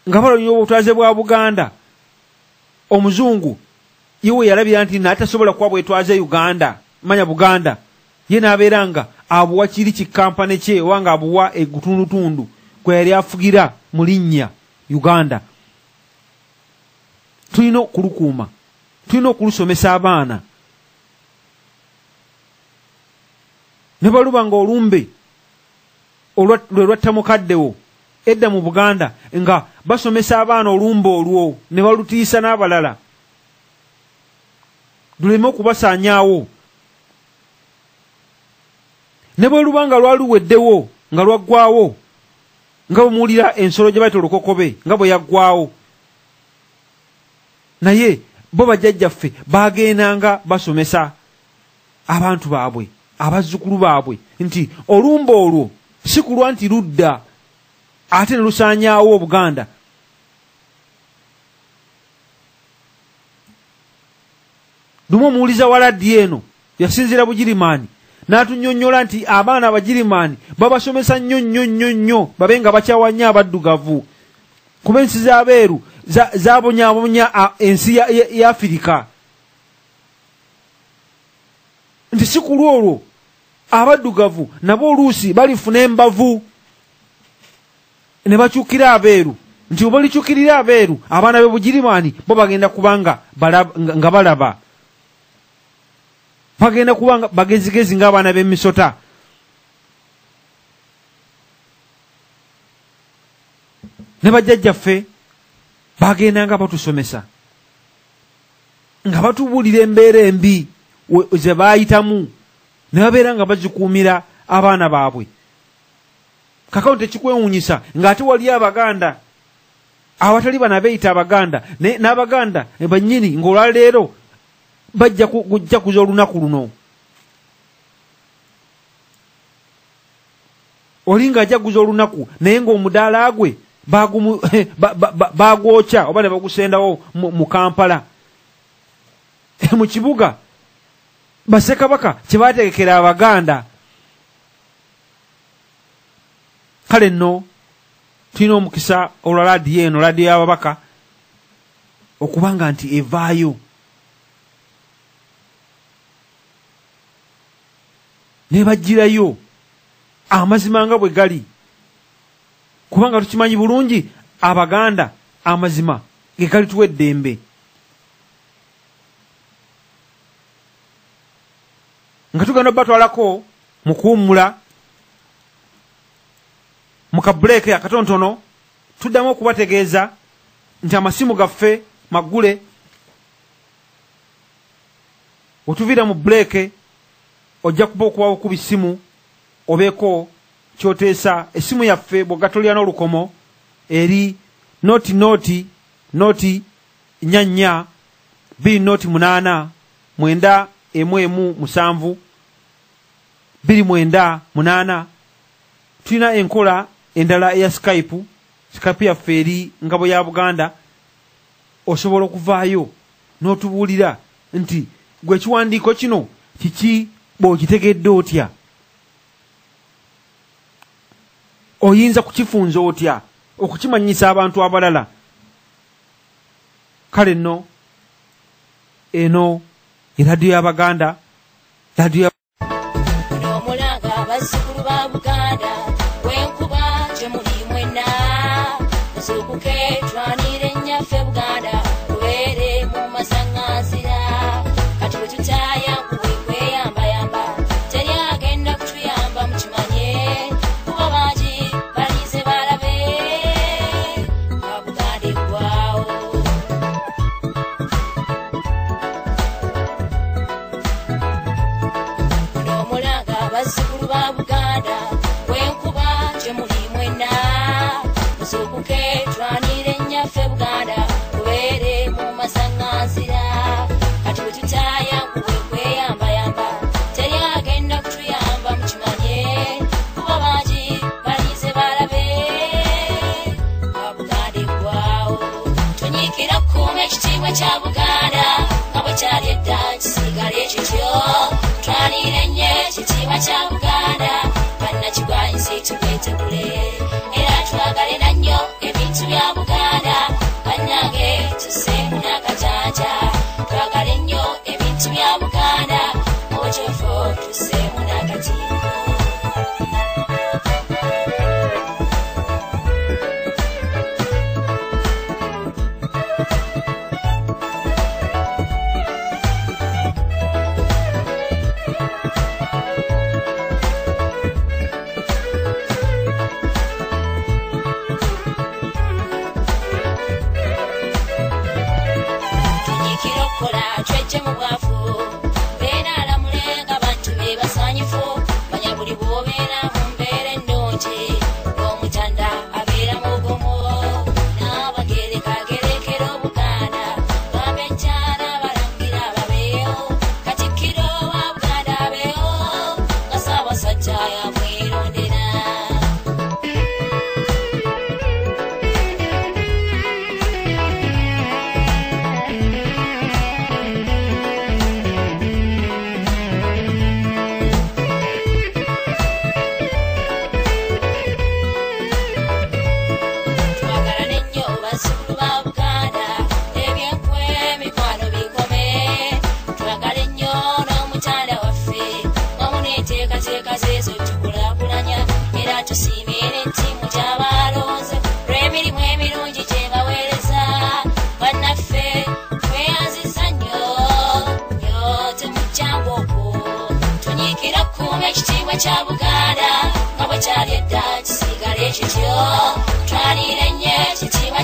Nga balwanyisa obutwaze bwa Buganda. Omuzungu yewe yalabira nti n'atasobola kuwa bwetwaze Uganda, manya Buganda, ye n'abeera nga abuwa kiri kikampane kye oba nga abuwa egutundutundu gwe yali afugira mu linnya Uganda. Tulina okulukuuma, tulina okulusomesa abaana. Ne baluba nga olumbe lwe lwatta mukaddewo edda mu Buganda, nga basomesa abaana olumbe olwo ne balutiisa n'abalala, luleme okubasaanyaawo. Ne bwe luba nga lwaluweddewo, nga lwaggwawo, nga bwe muwulira ensolo gye bayita olukokobe nga bwe yaggwawo, naye bo bajjajjaffe baagendanga basomesa abantu baabwe, abazzukulu baabwe, nti olumbe olwo si kulwa nti ludda ate ne lusaanyaawo Obuganda. Lumu omuwuliza wa laadiyo eno yasinziira Bugirimaani n'atunnyonnyola nti abaana Abagirimaani babasomesa nnyo nnyo nnyo nnyo babe nga bakyawa nnyo abaddugavu, kuba ensi z'abeeru zabonyaabonya ensi ya Afirika. Nti si kulwa olwo abaddugavu nabo oluusi balifuna embavu ne bakyukira abeeru, nti oba likyukirira abeeru abaana b'e Bugirimaani bo bagenda kubanga nga balaba, bagenda kubanga bagezigezi ng'abaana b'emisota. Ne bajjajjaffe bagendanga batusomesa nga batubuulira embeera embi ze baayitamu, ne babeera nga bazikuumira abaana baabwe. Kakano tekikwewuunyisa ng'ate wali Abaganda awatali bano abeeyita Abaganda, n'Abaganda bannyini ng'olwaleero bajja kujjakuza olunaku luno. Oli ng'ajaguza olunaku naye ng'omudaala gwe bagwokya oba ne bagusendawo mu Kampala, mu kibuga. Bassekabaka kye baategekera Abaganda. Kale nno tulina omukisa olwa laadiyo eno, laadiyo y'ababaka, okubanga nti evaayo ne bagirayo amazima nga bwe gali, kubanga tukimanyi bulungi Abaganda amazima ge galituwa eddembe. Nga tugenda batwalako mu kuwummula mu kabuleeke akatonotono, tuddamu okubategeeza nti amasimu gaffe maggule. Wetuviira mu buleeke ojja kuba okuba okuba essimu obeeko kyoteesa. Essimu yaffe bw'ogatolya n'olukomo eri 0 0 0 4 4 0 8 9 1 1 7 2 9 8. Tulina enkola endala eya Skype. Skype yaffe eri Ngabo ya Buganda. Osobola okuvaayo n'otubuulira nti gwe ekiwandiiko kino kiki bw'okitegedde otya, oyinza kukifunza otya okukimanyisa abantu abalala. Kale nno eno eradiyo y'Abaganda, radiyo omulanga abazzukulu ba Buganda wenkuba gye muli mwenna, muzuukuke twanire nnyaffe Buganda, tubeere mu masaŋŋanzira. Kati bwe tutayanguwe kweyambayamba, teri agenda kutuyamba mukimanye, kuba bangi balinze balabe nga Buganda eggwawo. Omulanga abazzukulu ba Buganda wenkuba gye muli mwenna, muzuukuke twanire nnyaffe Buganda, tubeere mu masaŋŋanzira. Kati bwe tutayanguwe kweyambayamba, teri agenda kutuyamba mukimanye, kuba bangi balinze balabe nga Buganda eggwawo. Tunyiikira kukuuma ekitiibwa kya Buganda nga bwe kyali edda kisigale kityo. Twanire nnyo ekitiibwa kya Buganda, bannakigwanyizi tubwetegule, era twagale na nnyo ebintu bya Buganda.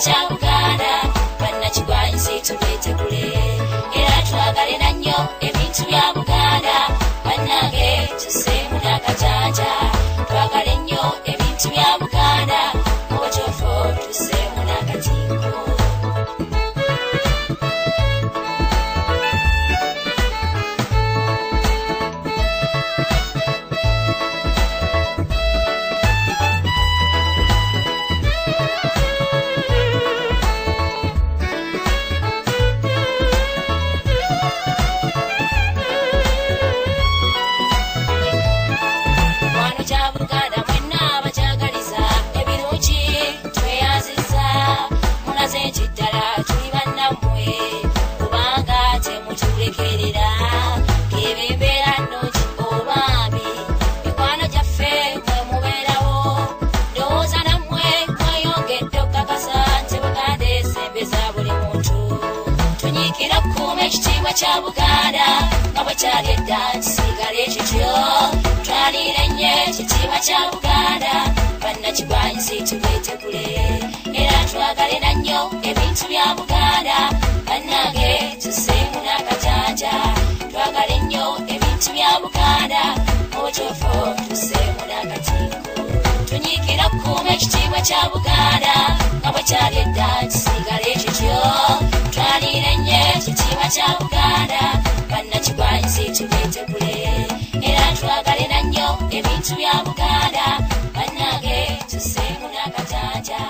kya Buganda, bannakigwanyizi tubeetegule. Era twagale na nnyo ebintu bya Buganda, bannange tusseemu n'akajanja. Twagale nnyo ebintu bya Buganda, mu butuufu tusseemu n'akatinko. Ekitiibwa kya Buganda nga bwe kyali edda kisigale kityo. Twalire nnyo ekitiibwa kya Buganda, bannakigwanyizi tubeetegule. Era twagale na nnyo ebintu bya Buganda, bannange tusseemu n'akajanja. Twagale nnyo ebintu bya Buganda, mu butuufu tusseemu n'akatinko. Tunyiikire okukuuma ekitiibwa kya Buganda nga bwe kyali edda kisigale kityo. Twalire nnyo ekitiibwa kya Buganda, bannakigwanyizi tubeetegule. Era twagale na nnyo ebintu bya Buganda, bannange tusseemu n'akajanja.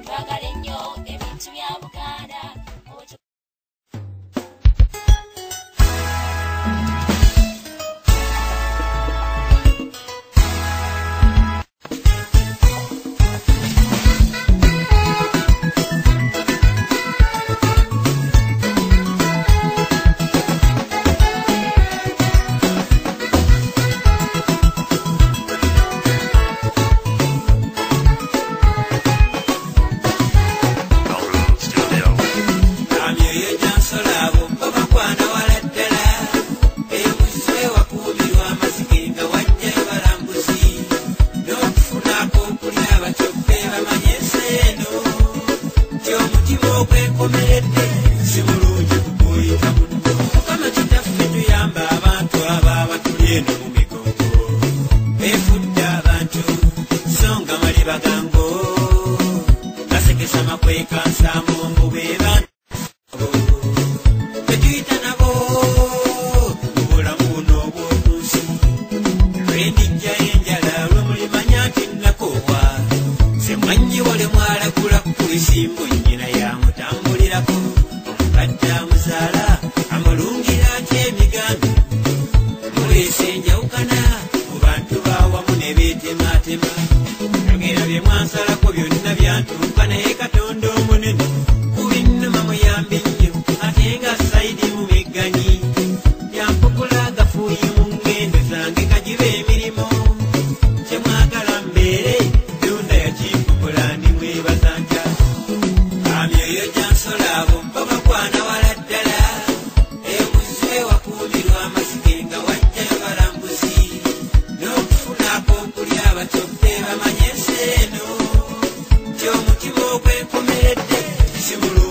Twagale nnyo ebintu bya Buganda. Simulu.